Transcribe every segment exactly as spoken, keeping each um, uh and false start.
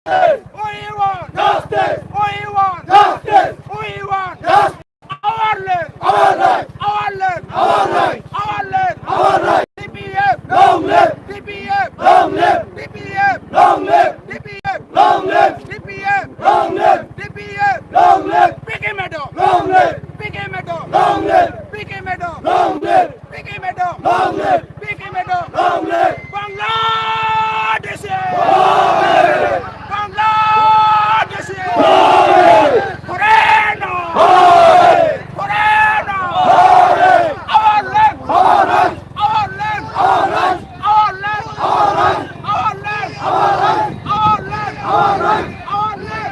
We want justice. We want justice. We want justice. Our land. Our right. Our land. Our right. Our land. Our right. T P F. Long live. T P F. Long live. T P F. Long live. T P F. Long live. T P F. Long live. T P F. Long live. P K madam. Long live. P K madam. Long live. P K madam. Long live. P K madam. Long live. P K madam. Long live. Bangladeshi. Long live. Bangladeshi. Long live. Foreigner. Long live. Foreigner. Long live. Our land. Our right. Our land. Our right. Our land. Our right. Our land. Our land. Our land. Our land. Our land. Our land.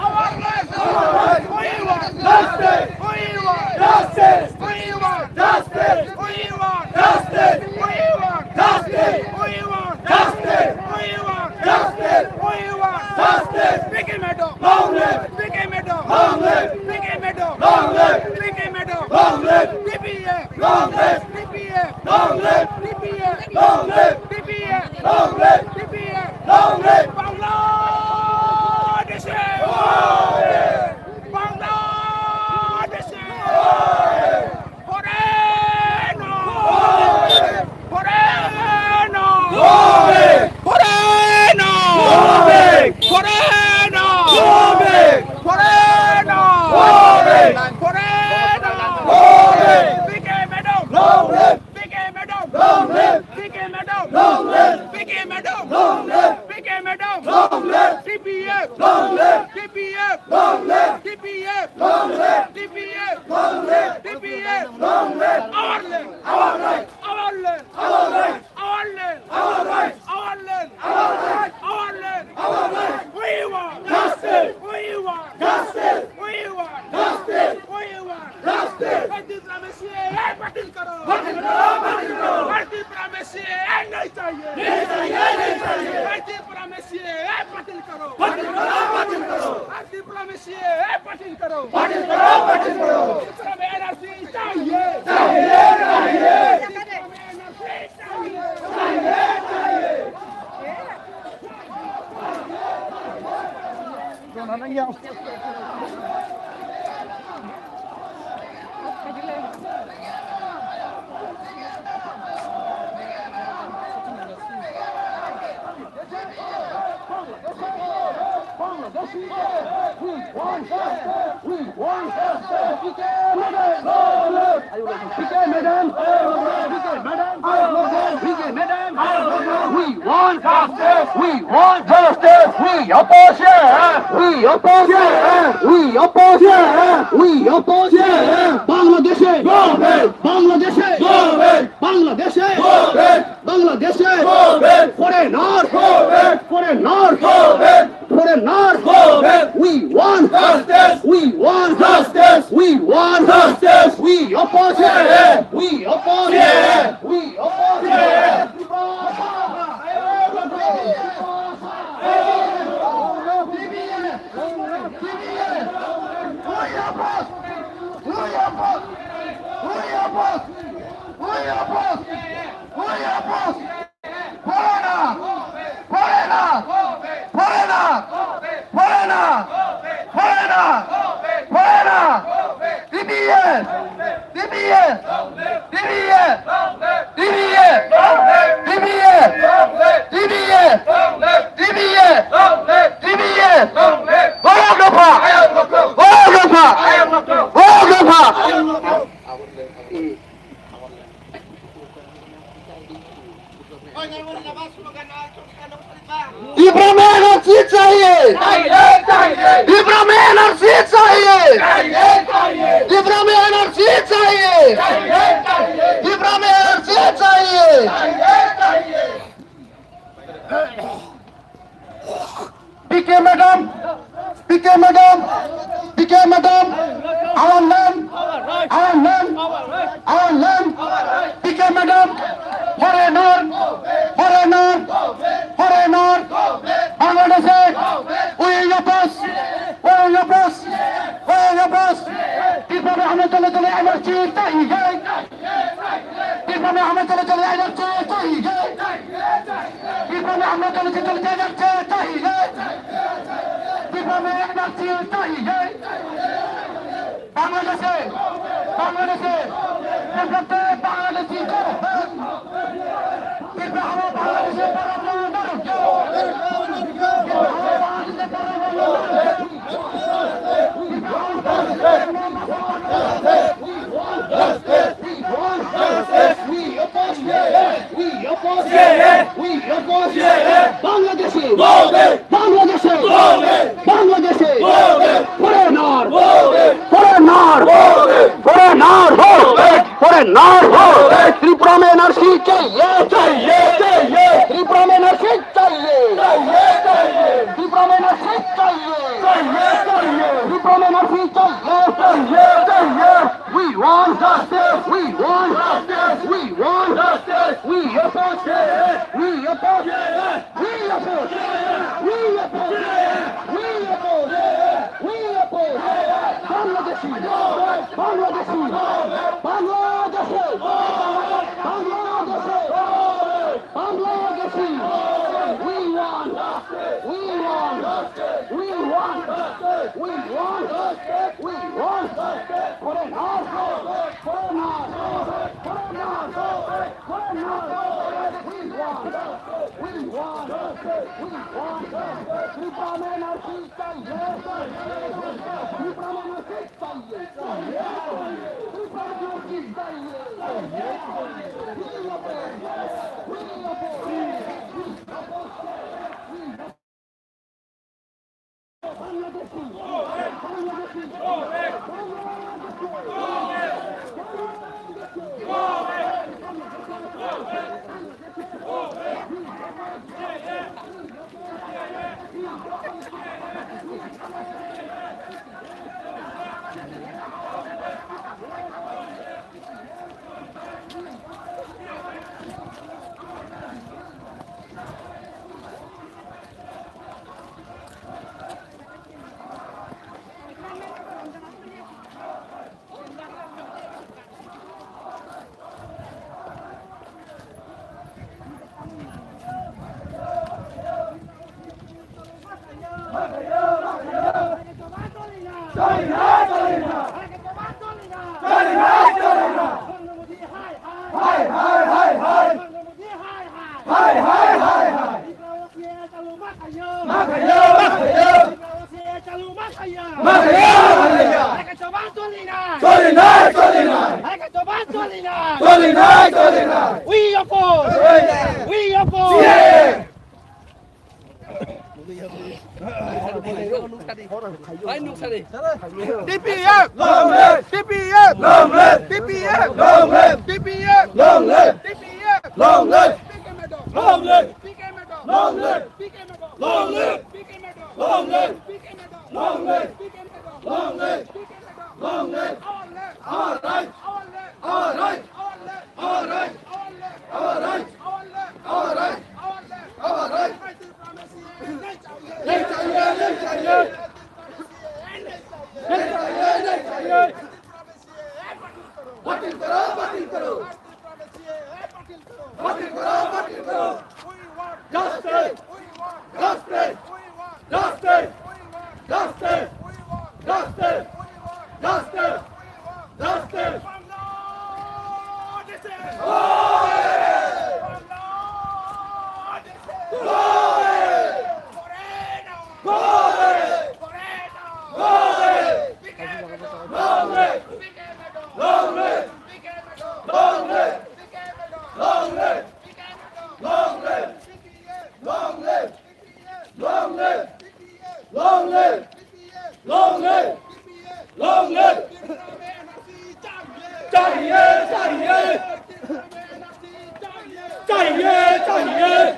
Our land. Our land. We want justice. We want justice. We want justice. We want justice. We want justice. We want justice. We want justice. We want justice. P K madam. Long live. P K madam. Long live. P K madam. Long live. P K madam. Long live. T P F. Long live. T P F. Long live. T P F. Long live. T P F. Long live. T P F. Long live. Bangladeshi. Long live. Bangladeshi. Long live. Foreigner. Long live. Foreigner. Long live. Foreigner. Long live. Foreigner. Long live. Foreigner. Long live. Foreigner. Long live. P K madam. Long live. P K madam. Long live. P K madam. Long live. P K madam. Long live. P K madam. Long live. T P F. Long live. T P F. Long live. T P F. Long live. T P F. Long live. T P F. Long live. Our land. Our right. Our land. Our right. Our land. Our right. Our land. Our right. Our land. Our right. We want justice. We want justice. We want justice. We want justice. Bharatiya Prame C A A batil karo. Batil karo, batil karo. Bharatiya Prame C A A nahi chahiye. Nahi chahiye, nahi chahiye. Bharatiya Prame C A A batil karo. Batil karo, batil karo. Bharatiya Prame C A A batil karo. Batil karo, batil karo. Prame N R C chahiye. Chahiye, chahiye. Prame N R C chahiye. Chahiye, chahiye. P K madam! P K madam! P K madam! We want justice! We want justice! We oppose! We oppose! We oppose! We oppose! Bangladeshe! Bangladeshe! Bangladeshe! Foreigner! Foreigner! Foreigner! We want justice! We want justice! We want justice! We oppose! We oppose! We oppose! Foreigner! Foreigner! Foreigner! Foreigner! Foreigner! Foreigner! T P F! T P F! T P F! T P F! T P F! T P F! T P F! Borok dopha! Borok dopha! Borok dopha! Tipra mein N R C chahiye. Tipra mein N R C chahiye. Tipra mein N R C chahiye. Tipra mein N R C chahiye. P K madam, P K madam, P K madam, our land, our land, our land, P K madam, foreigner, foreigner, foreigner, Bangladesh, we oppose, we oppose, we oppose, Tripura mein humne chale chale N R C chahiye. Tripura mein humne chale chale N R C chahiye. Tripura mein humne chale chale N R C chahiye. चाहिए। बांग्लादेशे, बांग्लादेशे, बांग्लादेशे, Bangladeshi! Bangladeshi! Bangladeshi! Foreigner! Foreigner! Foreigner! Foreigner! Tripura mein N R C chahiye! Chahiye! Chahiye! Tripura mein N R C chahiye! Chahiye! Chahiye! Tripura mein N R C chahiye! Chahiye! Chahiye! Tripura mein N R C chahiye! Chahiye! Chahiye! We want justice! We want justice! We want justice! We oppose! We oppose! We oppose! We oppose! We oppose! We oppose! Bangladeshi! Bangladeshi! Bangladeshi! Bangladeshi! Bangladeshi! We want! We want! We want! We want! We want! Foreigner! Foreigner! Foreigner! Foreigner! We want! We want! We want! Tripura mein N R C chahiye! Tripura mein N R C We oppose! We oppose! T P F! Long live! T P F! Long live! T P F! Long live! T P F! Long live! T P F! Long live! Long live! Long live! Long live! Long live! Long live! Long live! Long live! Long live! Long live! Long live! Our land! Our rights! Our land! Our rights! Our rights! Our rights! Our rights! Our rights! Our rights! नहीं चाहिए, नहीं चाहिए। नहीं चाहिए, नहीं चाहिए। बातिल करो, बातिल करो। बातिल करो, बातिल करो। Justice! Justice! Justice! Justice! Justice! Justice! Long live! Long live! Long live! Long live! Long live! चाहिए, चाहिए! चाहिए, चाहिए!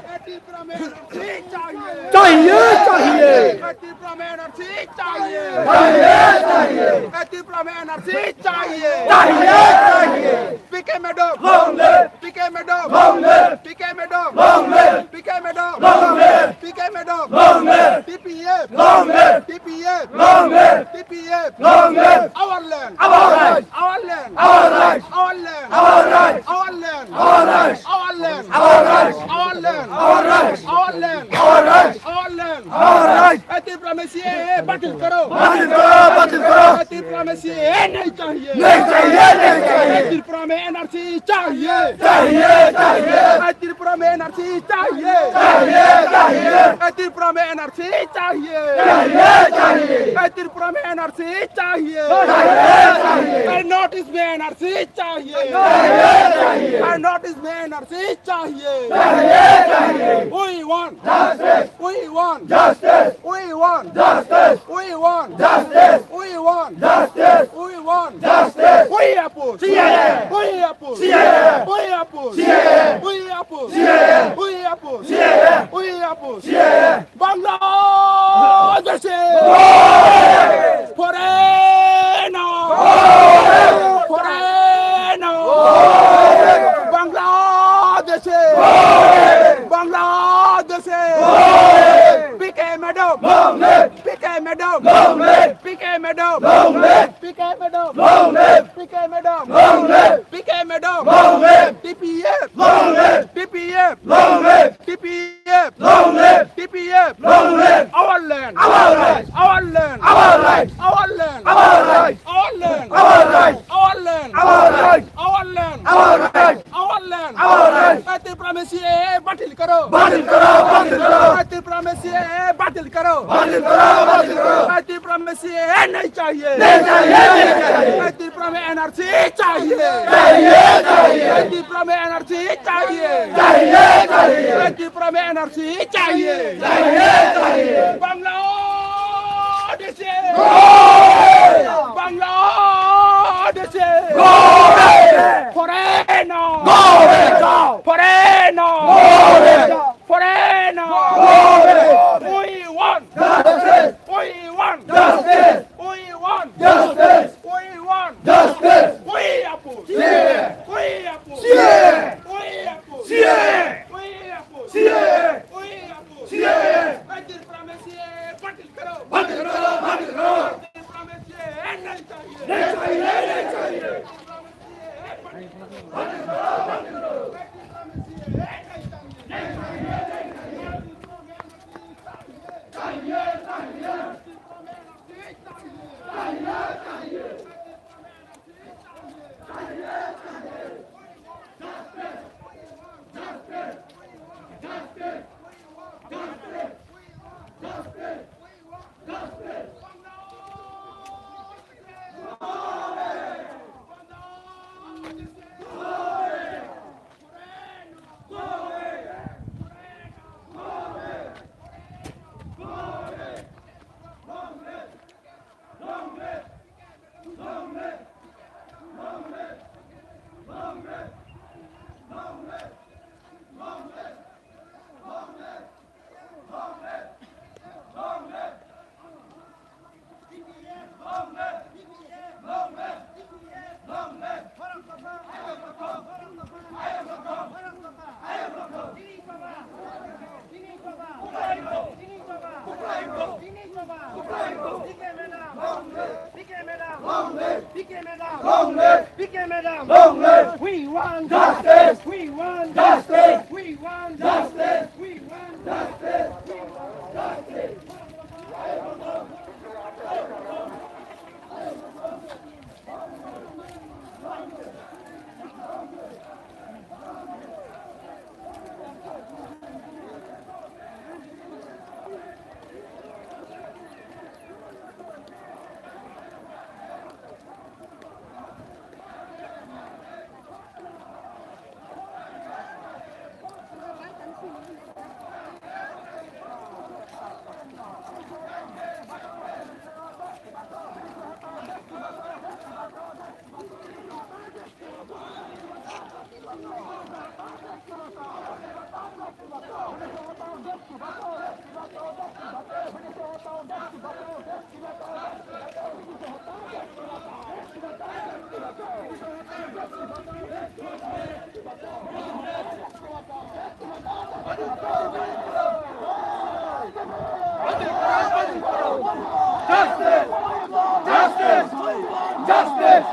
चाहिए, चाहिए! चाहिए, चाहिए! P K madam! Long live! P K madam! Long live! P K madam! Long live! P K madam! Long live! P K madam! Long live! T P F! Long live! T P F! Long live! T P F! Long live! Our land! Our rights! Our land! Our rights! Our land! Our rights! Our land! Our rights! Our land! Our rights! Our land! Our rights! Our land! Our rights! Our land! Our rights! ए त्रिपुरा में सीएए बातिल करो। बातिल करो, बातिल करो। ए त्रिपुरा में सीएए नहीं चाहिए। नहीं चाहिए, नहीं चाहिए। ए त्रिपुरा में एनआरसी चाहिए। चाहिए, चाहिए। ए त्रिपुरा में एनआरसी चाहिए। चाहिए, चाहिए। ए त्रिपुरा में एनआरसी चाहिए। चाहिए, चाहिए। ए त्रिपुरा में एनआरसी चाहिए। चाहिए, चाहिए। ए नॉर्थ ईस्ट में एनआरसी चाहिए। चाहिए, चाहिए। ए नॉर्थ ईस्ट में एनआरसी चाहिए। चाहिए, चाहिए। We want justice. We want justice. We want justice. We want justice. We want justice. We want justice. We oppose. CAA. We oppose. CAA. We oppose. CAA. We oppose. CAA. We oppose. CAA. We oppose. CAA. Bangladesh! Foreigner! Foreigner! Bangladesh! Bangladesh! P K madam! Long live! P K madam! Long live! P K madam! Long live! P K madam! Long live! P K madam! Long live! P K madam! Long live! T P F! Long live! T P F! Long live! T P F! Long live! T P F! Long live! Our land! Our rights! Our land! Our rights! Our land! Our rights! Our land! Our rights! Our land! Our rights! Our land! Our rights! Our land! Our rights! ए त्रिपुरा में सीएए बातिल करो! बातिल करो! बातिल करो! ए त्रिपुरा में सीएए बातिल करो! बातिल करो! बातिल करो! ए त्रिपुरा में सीएए नहीं चाहिए! नहीं चाहिए! नहीं चाहिए! ए त्रिपुरा में एनआरसी चाहिए! चाहिए! चाहिए! ए त्रिपुरा में एनआरसी चाहिए! चाहिए! चाहिए! ए त्रिपुरा में एनआरसी चाहिए! चाहिए! चाहिए! बांग्लादेशी! Bangladeshi! Foreigner! Foreigner! Foreigner! Foreigner! We want justice! We want justice! We want justice! We want justice! We oppose! We oppose! We oppose! We oppose! ए त्रिपुरा में सीएए बातिल करो! बातिल करो! बातिल करो! ए त्रिपुरा में सीएए नहीं चाहिए! नहीं चाहिए! नहीं चाहिए! P K madam! Long live! P K madam! Long live! P K madam! Long live! We want justice! We want justice! We want justice! We want justice! We want justice! Justice! Justice! Justice!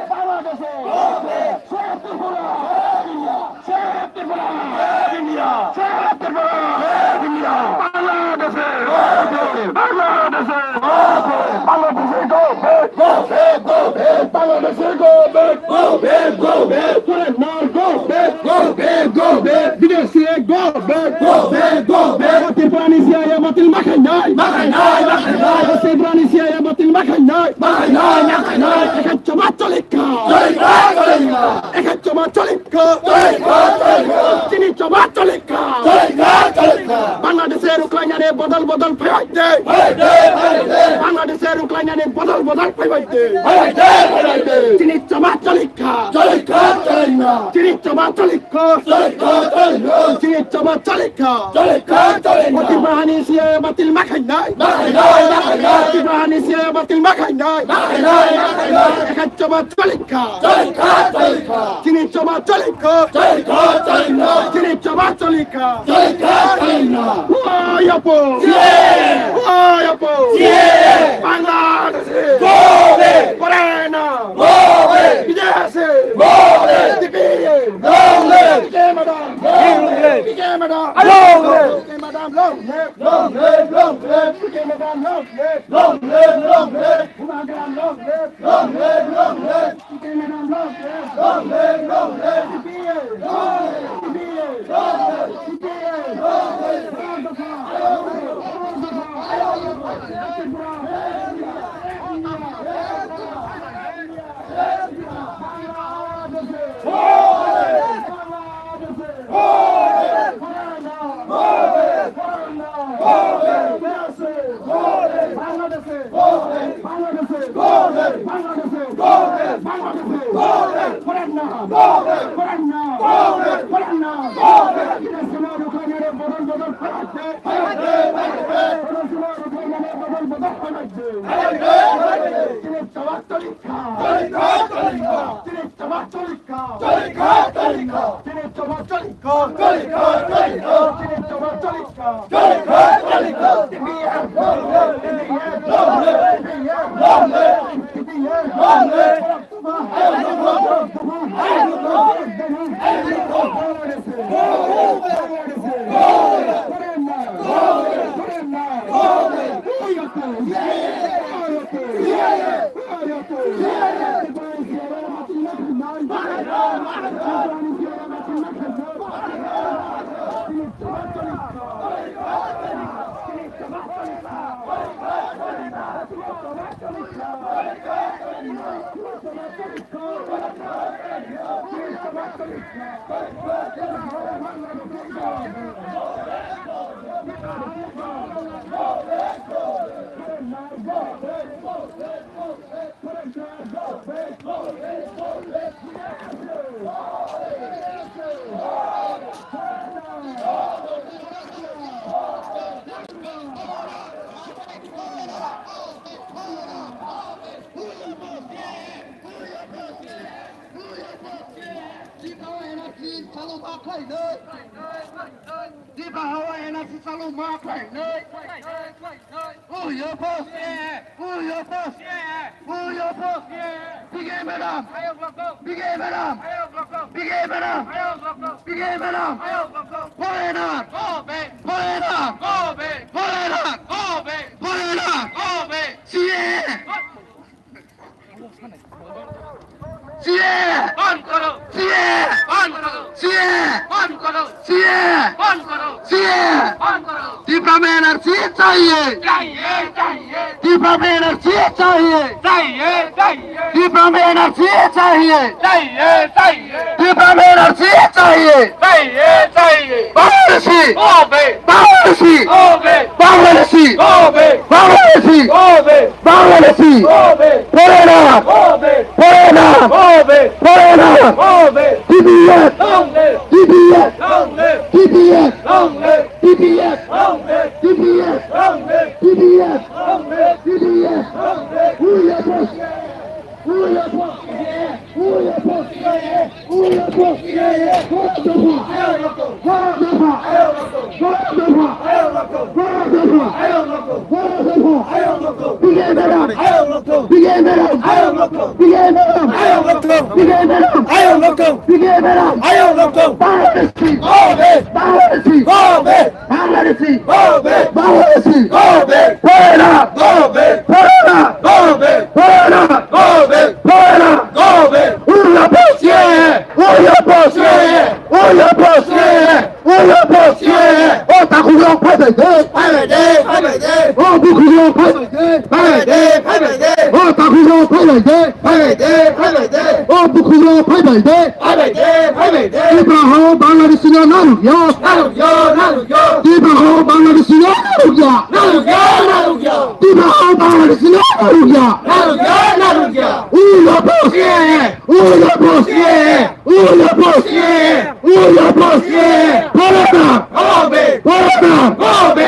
Bangladesh! India! Save Tripura! Save India! Bangladesh! Go back! Bangladesh! Go back! Bangladesh! Go back! Go back! Go back! Bangladesh! Go back! Go back! Go back! Foreigner! Go back! Go back! Go back! Bidesi! Go back! Go back! Go back! Tripurani C A A batil ma khainai! Ma khainai! Ma khainai! Tripurani C A A batil ma khainai! Ma khainai! Ma khainai! Ekhat choma cholikha! Cholikha! Cholikha! Ekhat choma cholikha! Chini choba cholikha! Bangladesh-e ruklainani bodol bodol phaibaide! Bangladesh-e ruklainani bodol bodol phaibaide! Chini choba cholikha! Chini choba cholikha! Chini choba cholikha! Tripurani C A A batil ma khainai! Tripurani C A A batil ma khainai! Ekhat choba cholikha! Chini choba cholikha! Chini choba cholikha! Why oppose? Why oppose? Bangladesh! Foreigner! Bidesi! T P A! Long live! P K madam! Long live! P K madam! Long live! P K madam, long live! Long live! Long live! P K madam, long live! Long live! Long live! Bubagra, long live! Long live! Long live! P K madam, long live! Long live! Long live! T P A! Long live! T P A! Long live! T P A! Long live! Tiprao N R C chalo ma khlainai. Tiprao N R C chalo ma khlainai. Who oppose? Who oppose? Who oppose? P K madam! P K madam! P K madam! P K madam! Foreigner! Foreigner! Foreigner! C A A! C A A! बंद करो! C A A! बंद करो! C A A! बंद करो! C A A! बंद करो! C A A! बंद करो! Tipra mein N R C चाहिए! चाहिए, चाहिए! Tipra mein N R C चाहिए! चाहिए, चाहिए! Tipra mein N R C चाहिए! चाहिए, चाहिए! Tipra mein N R C चाहिए! चाहिए, चाहिए! Bangladeshi! Go back! Bangladeshi! Go back! Bangladeshi! Go back! Bangladeshi! Go back! Bangladeshi! Go back! Foreigner! Go back! Foreigner! Go back! Foreigner! Go back! T P F! Long live! T P F! Long live! T P F! Long live! T P F! Long live! T P F! Long live! T P F! Long live! T P F! Long live! Who oppose? Who oppose? Who oppose? Who oppose? Who oppose? Who oppose? P K madam! P K madam! P K madam! P K madam! P K madam! Bangladeshi! Uya boss! Uya boss! Uya boss! O takhuk rok phai bai de! Phai bai de, phai bai de. O bukhuk rok phai bai de! Phai bai de, phai bai de. O takhuk rok phai bai de! Phai bai de, phai bai de. O bukhuk rok phai bai de! Phai bai de, phai bai de. Tipra ha o Bangladesh no narwk ya! Narwk ya, narwk ya. Tipra ha o Bangladesh no narwk ya! Narwk ya, narwk ya. Tipra ha o Bangladesh no narwk ya! Narwk ya, narwk ya. Uya boss! Uya boss! Uya boss! Uya boss! Bharat! Bharat! Bharat! Bharat!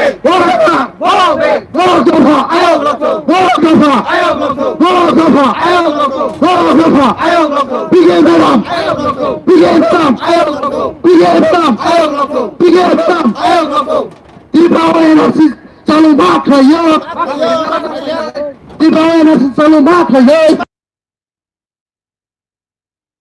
Bharat! Borok dopha! Ayok lokthung! Borok dopha! Ayok lokthung! Borok dopha! Ayok lokthung! Borok dopha! Ayok lokthung! P K M Haram! Ayok lokthung! P K M Haram! Ayok lokthung! P K M Haram! P K M Haram! Ayok lokthung! Ayok lokthung! Tipra o N R C chaluma khlaio! Tipra o N R C chaluma khlaio!